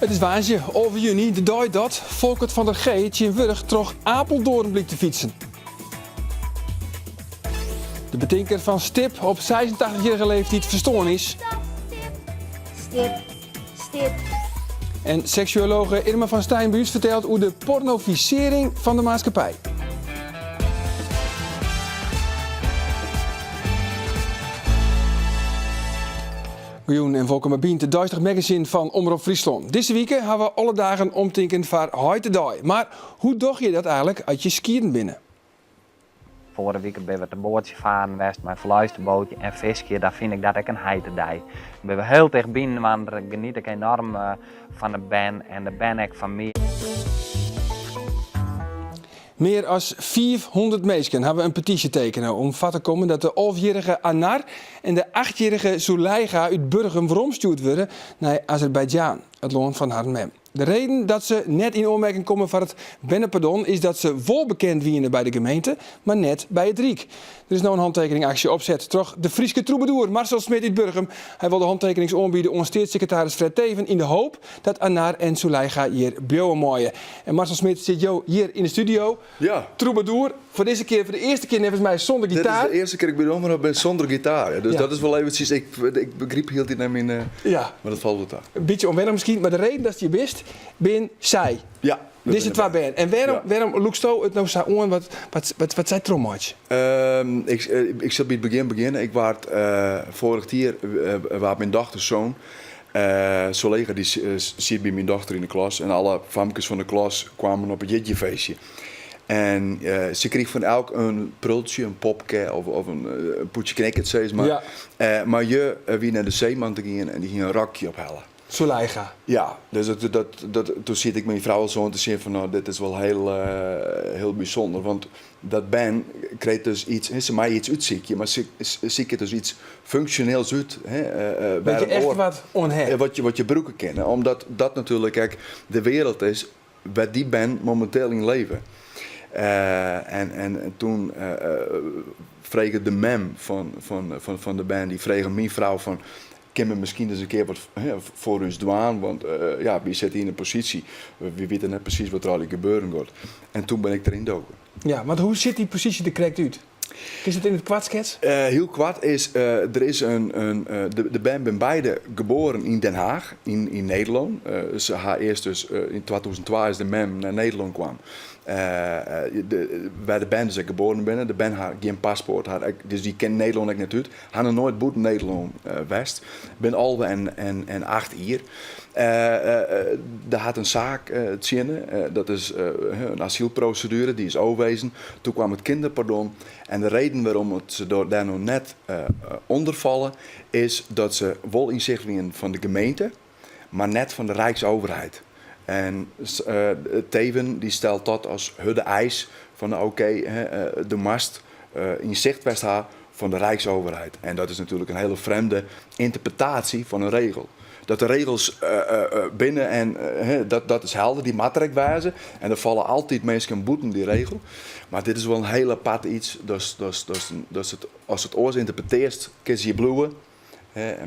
It is woansdei 11 juny, de dei dat Folkert van der G tsjintwurdich troch Apeldoorn blykt te fytsen. De betinker fan Stip op 86-jierrige leeftiid ferstoarn is. Stip, stip. En seksuologe Irma van Steinbuus fertelt oer de pornofisearring fan de maatskippij. Goejûn en wolkom by Bynt, it deistich magazine fan Omrop Fryslân. Dizze wike ha we alle dagen omtinken foar Heitedei. Mar hoe dogge je dat eigenlik as je skieden binne? Foarige wike binne we te boatsje faren west mei fluisterbootje en fiskje, dan fyn ik dat ek in heitedei. Dan binne we hiel ticht byinoar, dan geniet ik enorm fan de bern en de bern ek fan my. Mear as 500 minsken hawwe in petysje tekene om foar te kommen dat de alvejierrige Anar en de achtjierrige Zuleiga út Burgum weromstjoerd wurde nei Azerbeidzjan, it lân fan harren mem. De reden dat se net yn oanmerking komme foar it bernepardon is dat se wol bekend wiene by de gemeente, mar net by it Ryk. Der is no in hantekeningaksje opset troch de Fryske trûbadoer Marcel Smit út Burgum. Hy wol de hantekenings oanbiede oan steatssekretaris Fred Teeven yn de hoop dat Anar en Zuleiga hjir bliuwe meie. En Marcel Smit sit jo hjir yn de studio. Ja. Trûbadoer, foar dizze kear, foar de earste kear neffens my sûnder gitaar. Dit is de earste kear ik by de Omrop bin sûnder gitaar. Ja. Dus ja. dat is wol eventsjes, ik, ik begryp hieltyd net myn, ja. mar dat falt wol ta. In bytsje ûnwennich miskien, mar de reden datst hjir bist, bin sy. Ja. Dizze twa bern. En wêrom, ja. wêrom lûksto it no sa oan wat, wat, wat, wat sy trochmeitsje? Um, ik, ik sil by it begjin begjinne. Ik waard uh, foarich jier uh, waard myn dochter zoon. Uh, Solega dy siet by myn dochter yn de klas en alle famkes fan de klas kwamen op it jierdjefeestje. En uh, se krieg fan elk in prultsje, in popke of, of in, in pûdsje knikkert, sis mar. Ja. Uh, mar je wie nei de Zeeman te gean en dy hie in rokje ophelle. Zuleiga. Ja, dus dat, dat, dat, toen siet ik myn frou al sa oan te sjen fan no, dit is wol hiel, hiel bysûnder. Want dat bern kreeg dus iets, se mei iets útsykje, mar se siket dus iets funksjoneels út. Wêr't je echt wat oan ha. Wat je, wat je brûke kinne. Omdat dat natuerlik ek de wereld is wêr't dy bern mominteel yn leve. En, en toen frege de mem fan, fan, fan, fan de bern, dy frege myn frou fan, kin men miskien ris in kear wat foar ús dwaan, want ja, wy sitte yn in posysje, wy witte net presys wat der allegear gebeuren giet. En toen bin ik deryn doken. Ja, want hoe sjocht dy posysje der krekt út? Kinst it yn it koart sketse? Hiel koart is, der is in, de bern binne beide geboren yn Den Haag, yn Nederlân. Se ha earst dus, yn 2002 is de mem nei Nederlân kwam. Wêr de bern dus ek geboren binne. De bern ha gjin paspoart, dus dy kin Nederlân ek net út. Ha noch noait bûten Nederlân west. Bin 11 en 8 jier. Der hat in saak tsjinne. Dat is in asylproseduere, dy is ôfwezen. Toen kwam it kinderpardon. En de reden wêrom se dêr no net ûnder falle, is dat se wol yn sicht wienen fan de gemeente, mar net fan de Rijksoverheid. En Teeven dy stelt dat as hurde eis fan oké, do moatst yn sicht west ha fan de Rijksoverheid. En dat is natuerlik in hiele frjemde ynterpretaasje fan in regel. Dat de regels binne en dat is helder, dy moat der ek wêze. En der falle altyd minsken bûten dy regel. Mar dit is wol in hiel apart iets, datst it, ast it oars ynterpretearst, kinst hjir bliuwe.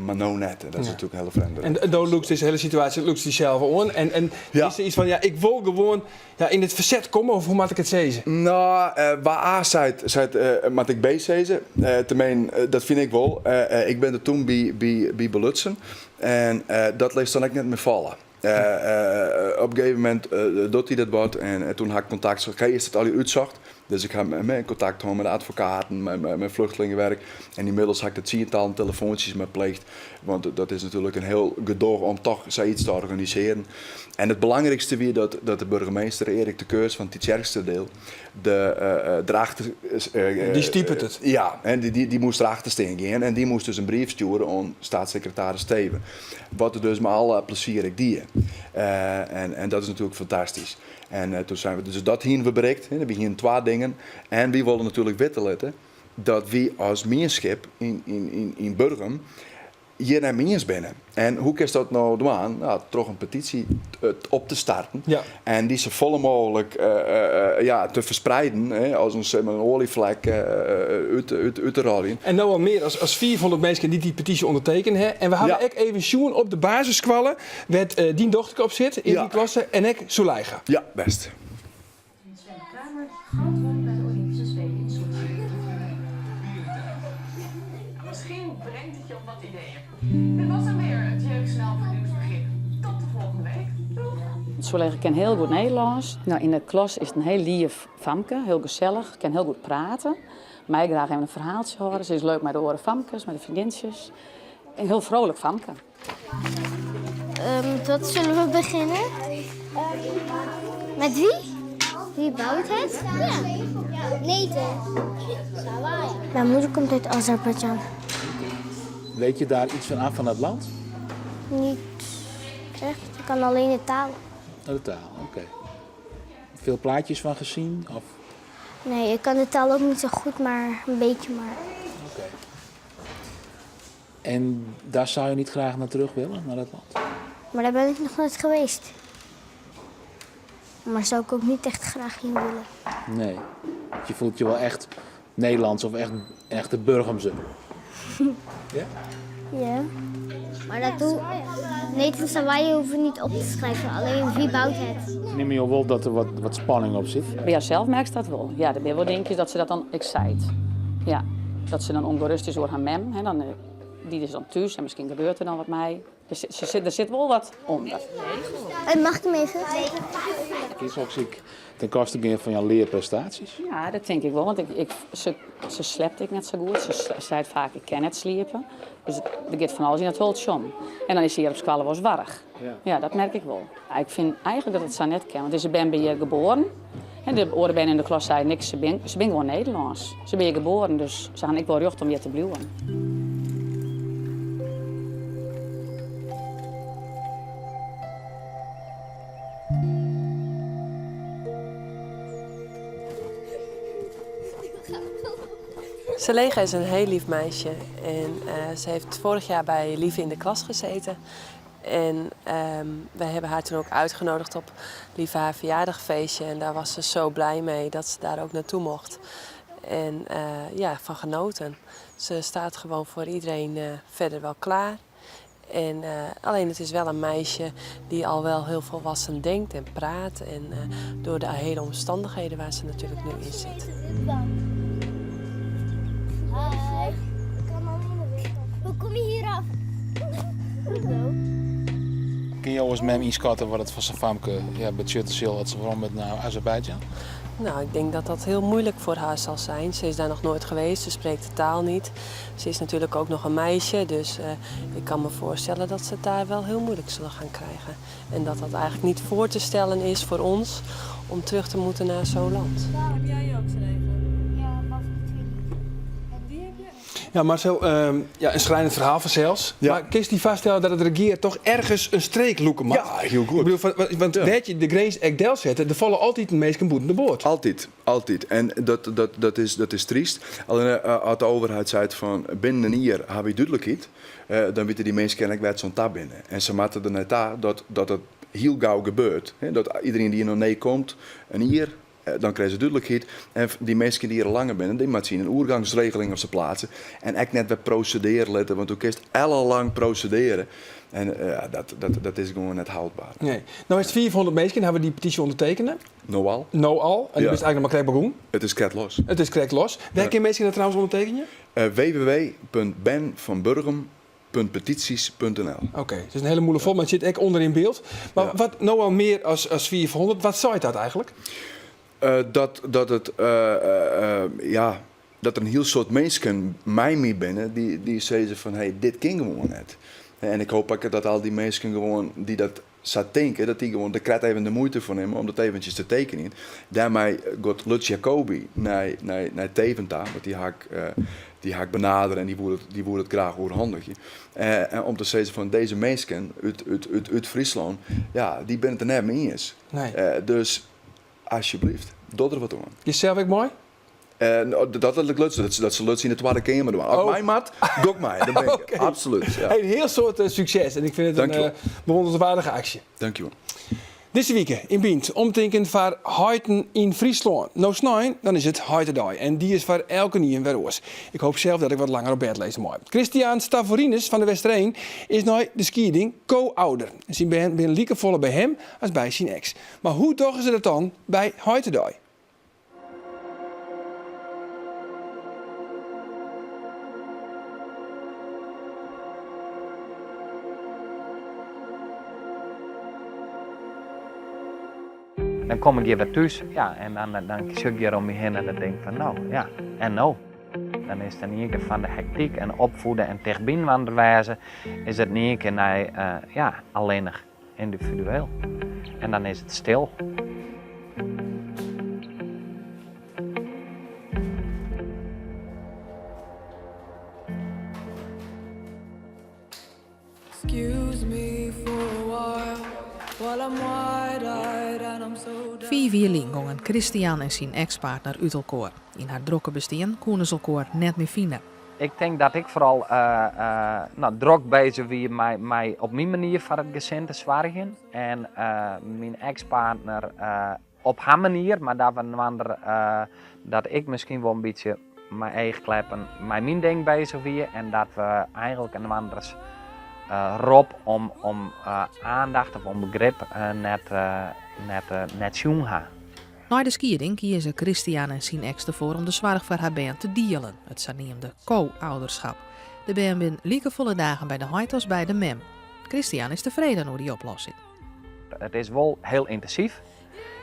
Mar no net. En dat is natuerlik in hiele frjemde. En do lûkst dizze hiele situaasje lûkst dysels oan. En, en ja. is der iets fan, ja, ik wol gewoan ja, yn it ferset komme, of hoe moat ik it sizze? No, wa A seit, seit moat ek B sizze. Teminsten, dat fyn ik wol. Ik bin der toen by, by, by belutsen. En dat litst dan ek net mear falle. Op in gegeven momint docht hy dat wat en toen ha ik kontakt socht. Ik ha earst it allegear útsocht. Dus ik ha kontakt hân mei de advokaten, mei Vluchtelingenwerk. En ynmiddels ha ik der tsientallen telefoantsjes mei pleegd. Want dat is natuerlik in hiel gedoch om toch sayts te organisearjen. En it belangrykste wie dat de burgemeester Eric de Keus fan Tytsjerksteradiel de derachter. Dy stipet it. Ja, en dy moast derachter stean gean en dy moast dus in brief stjoere oan steatssekretaris Teeven. Wat er dus mei alle plezier ek die. En dat is natuerlik fantastysk. En toen zijn we, dus dat hiene we berikt. We hiene twa dingen. En wy wolle natuerlik witte litte dat wy as mienskip yn Burgum. hjir net mei iens binne. En hoe kinst dat no dwaan? No, troch in petysje op te starten en dy safolle mooglik ja, te ferspreiden, hè, as in, sis mar, in oaljeflek út te rôljen. En no al mear as 500 minsken dy't dy petysje ûndertekene ha. En we hawwe ek even sjoen op de basisskoalle wêr't dyn dochterke op sit, yn dy klasse, en ek Suleicha. Ja, bêst. Sven Kramer goud won bij de Olympische Spelen in Sochi. Misschien brengt het je op wat ideeën. Dit was hem weer, het Jeugdjournaal voor Nieuwsbegrip. Tot de volgende week. Doeg! Suleicha kin hiel goed Nederlânsk. No, yn de klas is it in hiel leaf famke, hiel gesellich, kin hiel goed prate. Mei graach even in ferhaaltsje hâlde. Se is leuk mei de oare famkes, mei de freondintsjes. In hiel frolik famke. Wat zullen we beginnen? Met wie? Wie bouwt het? Ja. Nathan. Mijn moeder komt uit Azerbeidzjan. Weet je daar iets van af van dat land? Niet echt. Ik kan alleen de taal. Oh, de taal, oké. Veel plaatjes van gezien? Of? Nee, ik kan de taal ook niet zo goed, maar een beetje maar. Oké. En daar zou je niet graag naar terug willen, naar dat land? Maar daar ben ik nog nooit geweest. Maar zou ik ook niet echt graag heen willen. Nee. Je voelt je wel echt Nederlands of echt, echt de Burgumse. Ja? Ja. Maar dat doe Nathan Sawaya hoeven niet op te schrijven, alleen wie bouwt het. Neem je wel dat er wat spanning op zit? Bij haarzelf merkt ze dat wel. Ja, er zijn wel dingetjes dat ze dat dan excite. Ja, dat ze dan ongerust is door haar mem. Hè, dan, die is dan thuis en misschien gebeurt er dan wat mee. Er zit wel wat onder. En mag ik hem even? Is ook ziek ten koste gaan van jouw leerprestaties? Ja, dat denk ik wel. Want ze sliept ik net zo goed. Ze zei vaak, ik kan het sliepen. Dus er gaat van alles in het holtje om. En dan is ze hier op school wel zwaar. Ja, dat merk ik wel. Ja, ik vind eigenlijk dat het zo net kan. Want ze ben bij hier geboren. En de oren ben in de klas zei niks, ze ben gewoon Nederlands. Ze ben hier geboren, dus ze gaan ik wel recht om hier te blijven. Suleicha is een heel lief meisje en ze heeft vorig jaar bij Lieve in de klas gezeten. En wij hebben haar toen ook uitgenodigd op Lieve haar verjaardagfeestje. En daar was ze zo blij mee dat ze daar ook naartoe mocht. En van genoten. Ze staat gewoon voor iedereen verder wel klaar. En alleen het is wel een meisje die al wel heel volwassen denkt en praat. En door de hele omstandigheden waar ze natuurlijk nu in zit. Hi. Ik kan alleen de weg op. Hoe kom je hier af? Kun je als mem inschatten wat het voor zijn famke, ja, budget is dat ze waarom met naar Azerbeidzjan? Ik denk dat dat heel moeilijk voor haar zal zijn. Ze is daar nog nooit geweest, ze spreekt de taal niet. Ze is natuurlijk ook nog een meisje, dus ik kan me voorstellen dat ze het daar wel heel moeilijk zullen gaan krijgen. En dat dat eigenlijk niet voor te stellen is voor ons om terug te moeten naar zo'n land. Heb jij ook zo'n even? Ja, was natuurlijk. Die heb je? Ja, Marcel, ja, een schrijnend verhaal vanzelfs. Ja. Maar kun je die vaststellen dat het regeer toch ergens een streek loeken mag? Ja, heel goed. Want weet je, de grens ek del zetten, er vallen altijd de meesten boeten de boord. Altijd, altijd. En dat is triest. Alleen als de overheid zei van binnen een jaar hebben we duidelijkheid, dan weten die mensen kennelijk waar het zo'n tab binnen. En ze moeten er net aan dat het heel gauw gebeurt. Hè? Dat iedereen die hier nog nee komt, een jaar, dan krijgen ze duidelijkheid. En die mensen die hier langer binnen, die moeten zien een oergangsregeling op zijn plaatsen. En echt net weer procederen letten, want u kunt ellenlang procederen. En ja, dat is gewoon net houdbaar. Nee. Nou is het 400 mensen, hebben we die petitie ondertekenen. Nou al. Nou al. En dat is eigenlijk nog maar krek begonnen. Het is krek los. Het is krek los. Waar kunnen mensen dat trouwens ondertekenen? W w w punt ben van burgum punt petities punt N L. Oké, het is een hele moeilijke vorm, maar het zit echt onder in beeld. Maar wat nou al meer als 400, wat zei dat eigenlijk? Dat het ja, dat er een heel soort mensen mij mee binnen die zeiden van, hey, dit kan gewoon net. En ik hoop ook dat al die mensen gewoon die dat zat denken, dat die gewoon de kret even de moeite voor nemen om dat eventjes te tekenen. Daarmee gaat Lutz Jacobi naar Deventer, want die ga ik benaderen en die wil het graag oorhandigen. En om te zeggen van deze mensen uit Friesland, ja, die ben het er net mee eens. Dus alsjeblieft, doe er wat aan. Is zelf ook mooi? Dat lit ik Lutsen, dat sil Lutsen yn de Twadde Keamer dwaan. As ik mei moat, doch ik mei. Dat bin ik. Oké. Absolút. Ja. Hey, in hiel soad sukses en ik fyn it in bewûnderenswaardige aksje. Dankjewol. Dizze wike yn Bynt omtinken foar heiten yn Fryslân. No snein, dan is it heitedei en dy is foar elkenien wer oars. Ik hoop sels dat ik wat langer op bêd lizze mei. Christiaan Stavorinus fan de Westereen is nei de skieding ko-ouder. Syn bern binne likefolle by him as by syn eks. Mar hoe dogge se dat dan by heitedei? Dan kom ik hjir wer thús, ja, en dan, dan sjoch ik hjir om my hinne en dan tink ik fan no, ja, en no? Dan is it yn ien kear fan de hektyk en opfiede en tichtby inoar wêze, is it yn ien kear nei, ja, allinnich. Yndividueel. En dan is it stil. Fiif jier lyn gongen Christian en syn eks-partner út elkoar. Yn har drokke bestean koene se elkoar net mear fine. Ik tink dat ik foaral no, drok bezich wie mei op myn manier foar it gesin te soargjen. En myn eks-partner op har manier, mar dat we inoar, dat ik miskien wol in bytsje mei eachkleppen mei myn ding bezich wie en dat we eigenlik inoars rop om aandacht of om begrip net sjoen ha. Nei de skieding kieze Christian en syn eks derfoar om de soarch foar har bern te dielen, it saneamde ko-ouderschap. De bern binne likefolle dagen by de heit as by de mem. Christian is tefreden oer dy oplossing. It is wol hiel yntinsyf,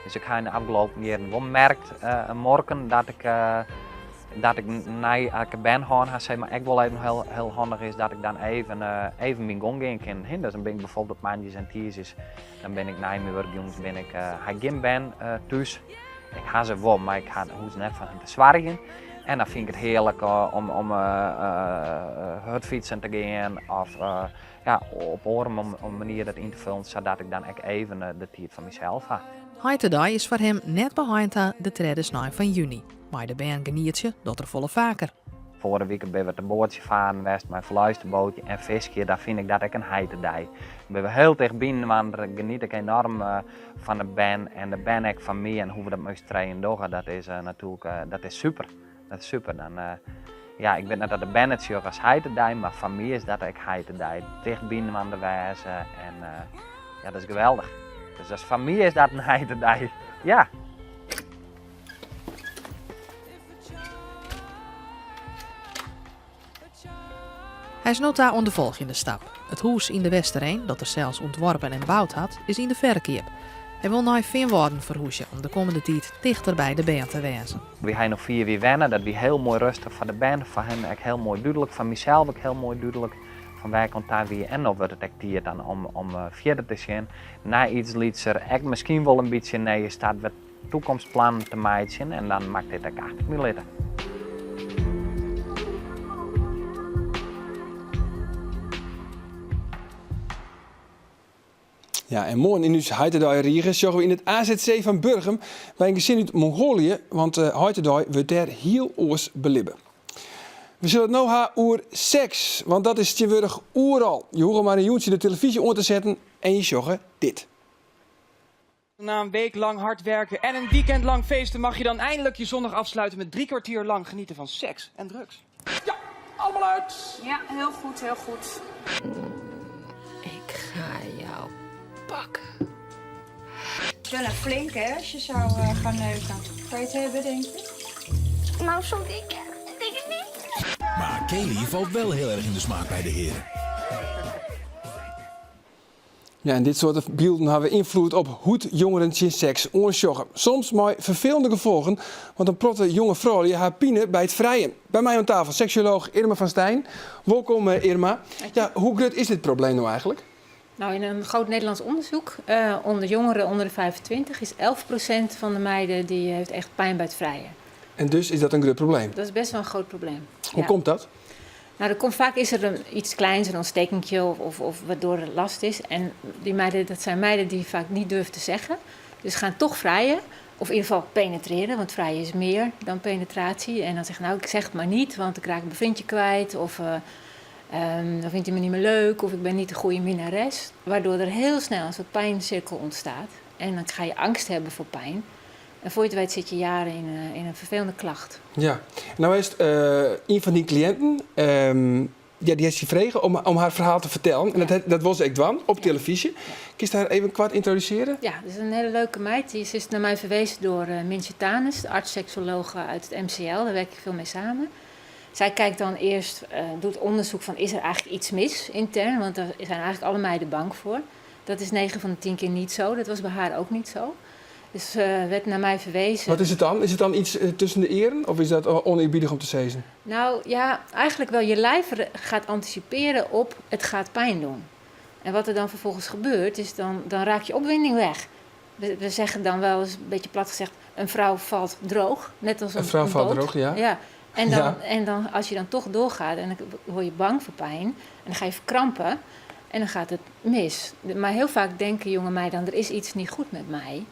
dus ik ha yn de ôfgelopen jierren wol merkt morken dat ik dat ik nei as ik bern hân ha, sis mar, ek wol even hiel, hiel handich is dat ik dan even, even myn gong gean kin. Dus dan bin ik bijvoorbeeld op moandeis en tiisdeis Dan bin ik nei myn wurk jûns bin ik, ha ik gjin bern thús. Ik ha se wol, mar ik ha, hoech net foar hun te soargjen. En dan fyn ik it hearlik om, om hurdfytsen te gean of ja, op oare manier dat yn te fullen, sadat ik dan ek even de tiid foar mysels ha. Heitedei is foar him net beheind ta de tredde snein fan juny. Mei de bern genietsje docht er folle faker. Foarige wike binne we te boatsjefaren west mei fluisterbootje en fiskje. Dan fyn ik dat ek in heitedei. Dan binne we hiel ticht byinoar, dan geniet ik enorm fan de bern en de bern ek fan my. En hoe we dat mei ús trijen dogge, dat is natuerlik dat is super. Dat is super. Dan, ja, ik wit net oft de bern it sjogge as heitedei, mar foar my is dat ek heitedei. Ticht byinoar wêze en ja, dat is geweldich. Dus dat is, foar my is dat in heitedei. Ja. Hy is no ta oan de folgjende stap. It hûs yn de Westereen, dat er sels ûntworpen en boud hat, is yn de ferkeap. Hy wol nei Feanwâlden ferhûzje om de kommende tiid tichter by de bern te wêzen. Wy ha no 4 jier wenne, dat wie hiel moai rêstich foar de bern, foar him ek hiel moai dúdlik, foar mysels ek hiel moai dúdlik fan wêr ik oan ta wie. En no wurdt it ek tiid dan om fierder te sjen nei iets lytser, ek miskien wol in bytsje nije start, wer toekomstplannen te meitsjen en dan moat ik dit ek achter my litte. Ja, en moarn yn ús Heitedei-rige sjogge we yn it AZC fan Burgum by in gesin út Mongolië, want Heitedei wurdt dêr hiel oars belibbe. We sille it no ha oer seks, want dat is tsjintwurdich oeral. Je hoege mar in jûntsje de telefyzje oan te setten en je sjogge dit. Na een week lang hard werken en een weekend lang feesten mag je dan eindelijk je zondag afsluiten met drie kwartier lang genieten van seks en drugs. Ja, allemaal uit! Ja, heel goed, heel goed. Ik ga jou pakken. Wel een flink hè, als je zou eh, gaan neuken. Kan je het hebben, denk je? Nou, zo dik denk ik niet. Maar Kelly valt wel heel erg in de smaak bij de heren. Ja, en dit soarte bylden hawwe ynfloed op hoe't jongeren tsjin seks oansjogge. Soms mei ferfelende gefolgen, want in protte jonge froulju ha pine by it frijen. By my oan tafel seksuolooch Irma van Steijn. Wolkom eh, Irma. Ja, hoe grut is dit probleem no eigenlik? Nou, in een groot Nederlands onderzoek uh, onder jongeren onder de 25 is 11% van de meiden die heeft echt pijn bij het vrijen. En dus is dat in grut probleem? Dat is best wel een groot probleem. Hoe ja. komt dat? Nou, er komt, vaak is er een, iets kleins, een ontstekingje of, of, of waardoor er last is. En die meiden, dat zijn meiden die vaak niet durven te zeggen. Dus gaan toch vrijen. Of in ieder geval penetreren, want vrije is meer dan penetratie. En dan zeg nou, ik zeg het maar niet, want ik raak mijn vriendje kwijt. Of dan vindt hij me niet meer leuk, of ik ben niet de goede minnares. Waardoor er heel snel een soort pijncirkel ontstaat. En dan ga je angst hebben voor pijn. En voor je het weet zit je jaren in een vervelende klacht. Ja, nou is een fan dyn kliïnten, ja, dy hat dy frege om har ferhaal te fertellen. En dat wol se ek dwaan op telefyzje. Kinst har even koart yntrodusearje? Ja, dat is in hiele leuke meid. Dy is nei my ferwiisd troch Mintje Tanis, de arts-seksuoloog út it MCL. Dêr wurkje ik folle mei samen. Sy kijkt dan earst, docht ûndersyk fan is der eigentlik yts mis yntern, want dêr binne eigentlik alle meiden bang foar. Dat is 9 fan de 10 kear net sa. Dat wie by har ek net sa. Dus se waard nei my ferwiisd. Wat is it dan? Is it dan yts tusken de earen of is dat ûnearbiedich om te sizzen? Nou ja, eigentlik wol. Je lijf gaat anticiperen op it gaat pijn doen. En wat der dan vervolgens gebeurt, is dan raakt je opwinding weg. We zeggen dan wel eens, een beetje plat gezegd, een vrouw falt droog. Net als Een vrouw een falt boot. droog, ja. Ja. En dan, en dan, as je dan toch trochgiet en dan wurde je bang foar pyn en dan geane je ferkrampe en dan giet it mis. Mar hiel faak tinke jonge meiden dan, der is yts net goed mei my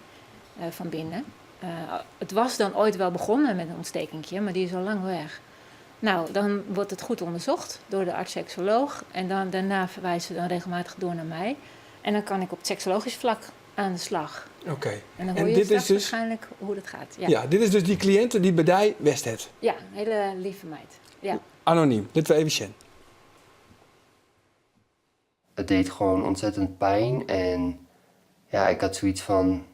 fan binnen. It wie dan oait wol begûn mei in ûntstekkinkje, mar dy is al lang weg. Nou, dan wurdt it goed ûndersocht troch de arts-seksuolooch en dan, dêrnei ferwize se dan regelmjittich troch nei my. En dan kin ik op it seksuologysk flak oan de slach. Oké. En dan En hearre je dit is straks dus wierskynlik hoe't it giet. Ja. Ja, dit is dus dy kliïnte dy't by dy west hat. Ja, in hiele leave meid. Ja. Anonym. Litte we even sjen. Het deed gewoon ontzettend pijn en ja, ik had zoiets van,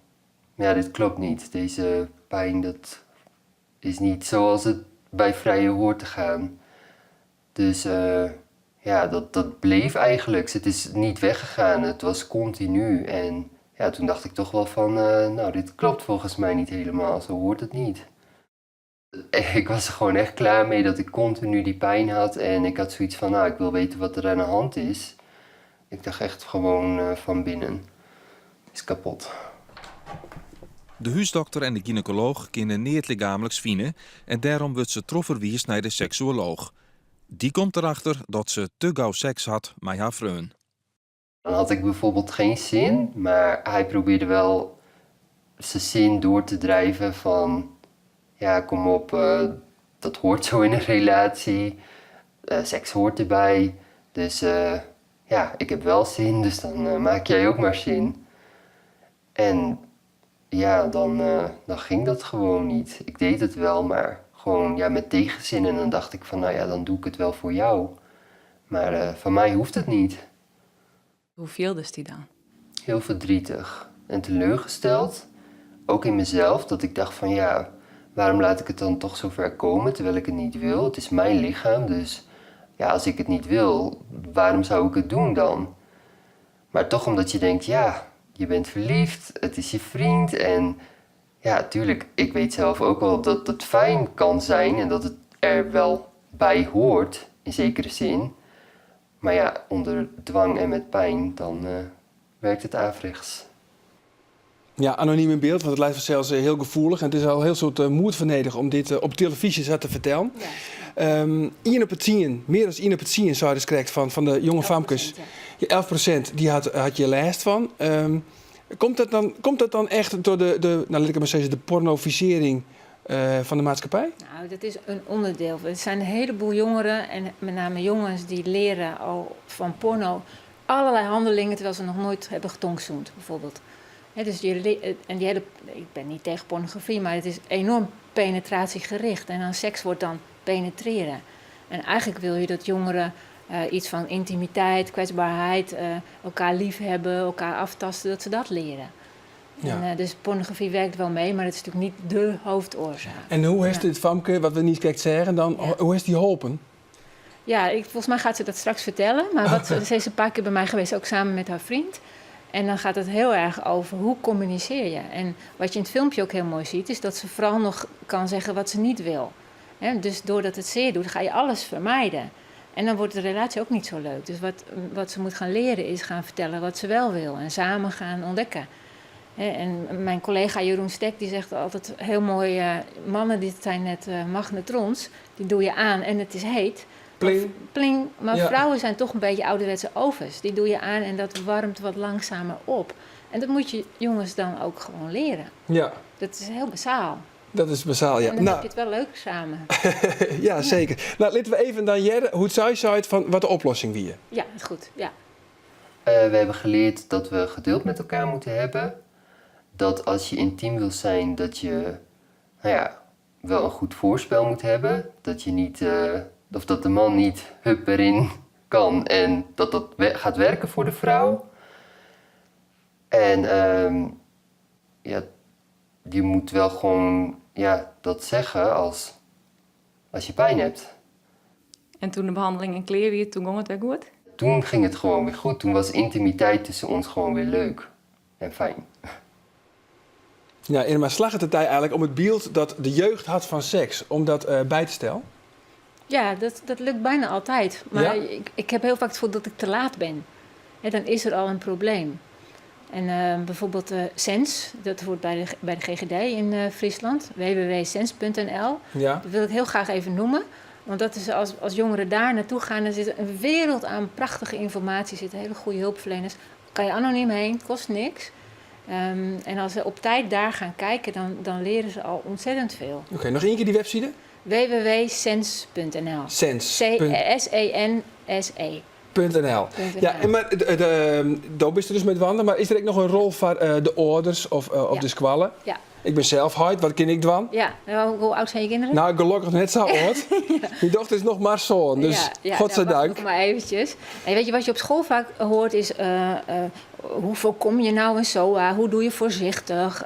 ja, dit klopt niet. Deze pijn, dat is niet zoals het bij vrijen hoort te gaan. Dus ja, dat bleef eigenlijk. Het is niet weggegaan, het was continu. En ja, toen dacht ik toch wel van, nou, dit klopt volgens mij niet helemaal, zo hoort het niet. Ik was er gewoon echt klaar mee dat ik continu die pijn had. En ik had zoiets van, nou, ik wil weten wat er aan de hand is. Ik dacht echt gewoon van binnen, is kapot. De húsdokter en de gynaekolooch kinne neat lichaamliks fine en dêrom wurdt se trochferwiisd nei de seksuolooch. Dy komt derachter dat se te gau seks hat mei har freon. Dan had ik bijvoorbeeld geen zin, maar hij probeerde wel zijn zin door te drijven van, ja, kom op, dat hoort zo in een relatie, seks hoort erbij, dus ja, ik heb wel zin, dus dan maak jij ook maar zin. En ja, dan ging dat gewoon niet. Ik deed het wel, maar gewoon ja, met tegenzin en dan dacht ik van, nou ja, dan doe ik het wel voor jou. Maar van mij hoeft het niet. Hoe fieldest dy dan? Heel verdrietig en teleurgesteld. Ook in mezelf, dat ik dacht van ja, waarom laat ik het dan toch zo ver komen terwijl ik het niet wil? Het is mijn lichaam, dus ja, als ik het niet wil, waarom zou ik het doen dan? Maar toch omdat je denkt, ja, je bent verliefd, het is je vriend en ja, tuurlijk, ik weet zelf ook wel dat het fijn kan zijn en dat het er wel bij hoort, in zekere zin. Maar ja, onder dwang en met pijn, dan werkt het averechts. Ja, anonym yn byld, want it leit fansels hiel gefoelich. En it is al hiel soad moed foar nedich om dit op telefyzje sa te fertellen. Ja. 1 op de 10, mear dan 1 op de 10 sei dus krekt fan de jonge famkes. Ja, 11% dy hat hjir lêst fan. Komt dat dan echt troch de, nou, lit ik it mar sizze, de pornofisearring fan de maatskippij? Nou, dat is in ûnderdiel. Der binne in hieleboel jongeren en mei namme jonges dy leare al fan porno allerlei hannelingen terwyl se noch noait hawwe getongzoend, bijvoorbeeld. Dus je, en dy hiele, ik bin net tsjin pornografy, mar it is enoarm penetraasjegericht. En dan seks wurdt dan penetreren. En eigentlik wolle je dat jongeren yts fan yntimiteit, kwetsberheid, elkoar leafhawwe, elkoar ôftaaste, dat se dat leare. Ja. En, dus pornografy wurket wol mei, mar it is natuerlik net de haadôrsaak. En hoe hat dit famke, wat we net krekt seagen, dan, ja. hoe hat dy holpen? Ja, folgens my giet se dat straks fertellen. Mar wat, se is in pear kear by my west, ek samen mei har freon. En dan giet it hiel erch oer hoe kommunisearje je. En wat je yn it filmke ek hiel moai sjochst, is dat se foaral noch kin sizze wat se net wol. Dus trochdat it sear docht, geane je alles fermije. En dan wurdt de relaasje ek net sa leuk. Dus wat se moat gean learen is gean fertellen wat se wol wol. En samen gean ûntdekke. En myn kollega Jeroen Stek dy seit altyd hiel moai: mannen dy binne net magnetrons, dy dogge je oan en it is heet. Pling. Pling. Mar froulju binne dochs in bytsje âlderwetske ovens. Dy dogge je oan en dat waarmet wat langsumer op. En dat moatte je jonges dan ek gewoan leare. Ja. Dat is hiel basaal. Dat is basaal, ja. En dan Nou, heb je it wol leuk samen. ja, seker. No, litte we even dan hearre hoe't sy seit fan wat de oplossing wie. Ja, is goed. Ja. We hebben geleerd dat we geduld met elkaar moeten hebben. Dat als je intiem wil zijn, dat je nou ja, wel een goed voorspel moet hebben. Dat je niet, of dat de man niet hup erin kan en dat dat gaat werken voor de vrouw. En ja, je moet wel gewoon ja, dat zeggen als je pijn hebt. En toen de behanneling klear wie, toen gie it wer goed? Toen ging het gewoon weer goed. Toen was intimiteit tussen ons gewoon weer leuk en fijn. Ja, Irma, slagget it dy eigentlik om it byld dat de jeugd hat fan seks, om dat by te stellen? Ja, dat lukt bijna altijd. Maar Ja? ik heb heel vaak het gevoel dat ik te laat ben. Hè, dan is er al een probleem. En bijvoorbeeld Sens, dat hoort bij de GGD in Friesland, www.sens.nl. Dat wil ik heel graag even noemen. Want dat is als jongeren daar naartoe gaan, er zit een wereld aan prachtige informatie, er zitten hele goede hulpverleners. Kan je anoniem heen, kost niks. En als ze op tijd daar gaan kijken, dan leren ze al ontzettend veel. Oké, noch ien kear dy webside? www.sens.nl. Sens. C S E N S E. Punt NL. Punt Ja, NL. en mar de, do bist der dus mei dwaande, mar is der ek noch in rol foar de âlders of de skoalle? Ja. Ik bin sels heit, wat kin ik dwaan? Ja, nou, hoe oud zijn je kinderen? No, gelokkich net sa âld. Myn dochter is noch mar sân, dus Ja, godzijdank. nou, wacht nog maar eventjes. En weet je wat je op school vaak hoort is... hoe voorkom je nou een SOA? Hoe doe je voorzichtig?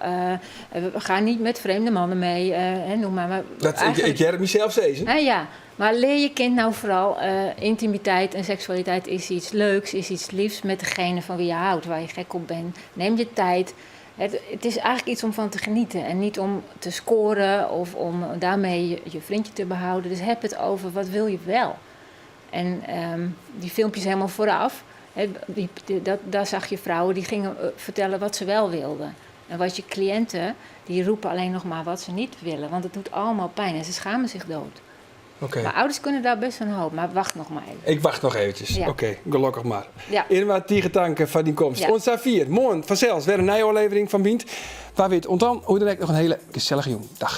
We gaan niet met vreemde mannen mee, hè, noem maar. Maar Dat, eigenlijk ik hear it mysels sizzen. Hè, ja, maar leer je kind nou vooral... intimiteit en seksualiteit is iets leuks, is iets liefs met degene van wie je houdt, waar je gek op bent. Neem je tijd. Het is eigenlijk iets om van te genieten en niet om te scoren of om daarmee je vriendje te behouden. Dus heb het over wat wil je wel. En die filmpjes helemaal vooraf, hè, daar zag je vrouwen die gingen vertellen wat ze wel wilden. En wat je cliënten, die roepen alleen nog maar wat ze niet willen. Want het doet allemaal pijn en ze schamen zich dood. Maar ouders kunnen daar best een hoop, maar wacht nog maar even. Ik wacht nog eventjes. Oké, gelokkich mar. Irma, tige tank foar dyn komst. Oant safier, moarn fansels wer in nije ôflevering fan Bynt. Wa wit, oant dan, hoe dan ek noch in hiele gesellige jûn. Dei.